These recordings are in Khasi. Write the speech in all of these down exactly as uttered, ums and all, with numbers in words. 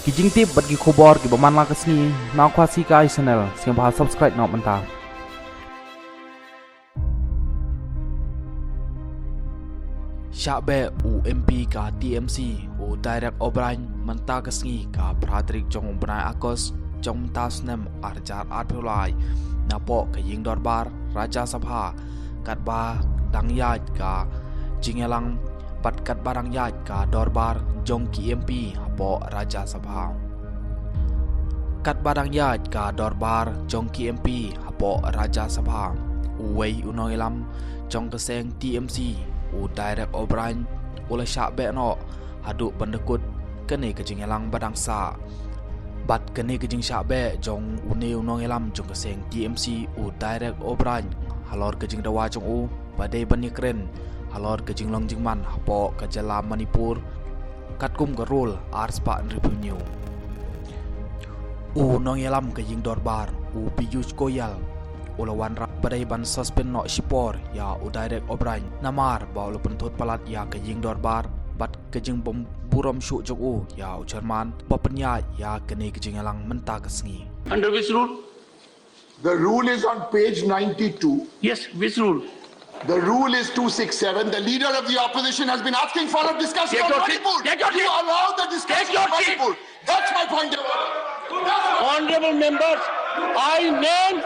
Ki jingtip bad ki khubor kiba man la ka sngi na Khasi Kai Channel, sngewbha subscribe noh mynta. Shah beh u M P ka T M C u Direk O'Brien mynta ka sngi ka phra tarik jong u bnai August jong mynta snem arhajar arphew lai napoh ka ïing dorbar Rajya Sabha, katba dang ïaid ka jingïalang bad katba dang ïaid ka dorbar jong ki M P hapoh Rajya Sabha. Katba dang ïaid ka dorbar jong ki M P hapoh Rajya Sabha, uwei u nongïalam jong ka seng T M C, u Direk O'Brien, u la shah beh noh haduh ban da kut kane ka jingïalang ba dang sah. Bad kane ka jingshah beh jong une u nongïalam jong ka seng T M C, u Direk O'Brien, halor ka jingdawa jong u ba dei ban ïakren halor ka jinglong jingman hapoh ka jylla Manipur katkum ka Rule arspah hynriewphew hynñiew. U nongïalam ka ïing dorbar, u Piyush Goyal, u la wanrah ba dei ban suspend noh shipor ïa u Direk O'Brien namar ba u la pynthut palat ïa ka ïing dorbar bad ka jingbym burom shuh jong u ïa u chairman ba pynïaid ïa kane ka jingïalang mynta ka sngi. Under which rule? The rule is on page ninety-two. Yes, which rule? The rule is two six seven. The leader of the opposition has been asking for a discussion on Manipur. Take your seat. You allow the discussion on Manipur. That's my point. Honorable members, I name,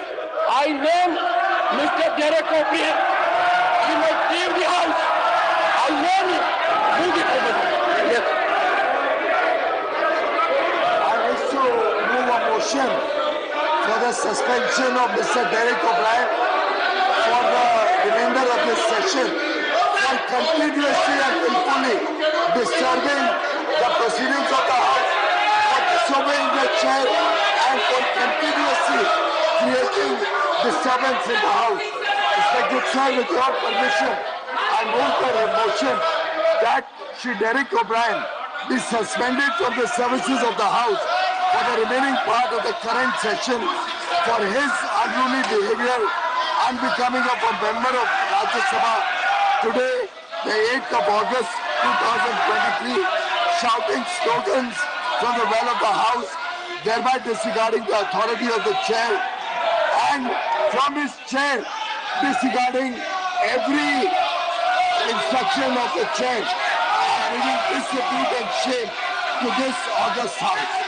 I name Mister Derek O'Brien. He must leave the house. I name him. Move it over. Yes. I also move a motion for the suspension of Mister Derek O'Brien for the remainder of this session for continuously and willfully disturbing the proceedings of the House, for disobeying the chair, and for continuously creating disturbance in the House. Respected sir, with your permission, I move the motion that Shri Derek O'Brien be suspended from the services of the House for the remaining part of the current session for his unruly behavior, unbecoming of a member of Rajya Sabha. Today, the eighth of August two thousand twenty-three, shouting slogans from the well of the House, thereby disregarding the authority of the chair, and from his chair, disregarding every instruction of the chair, and bringing disrepute and shame to this august House.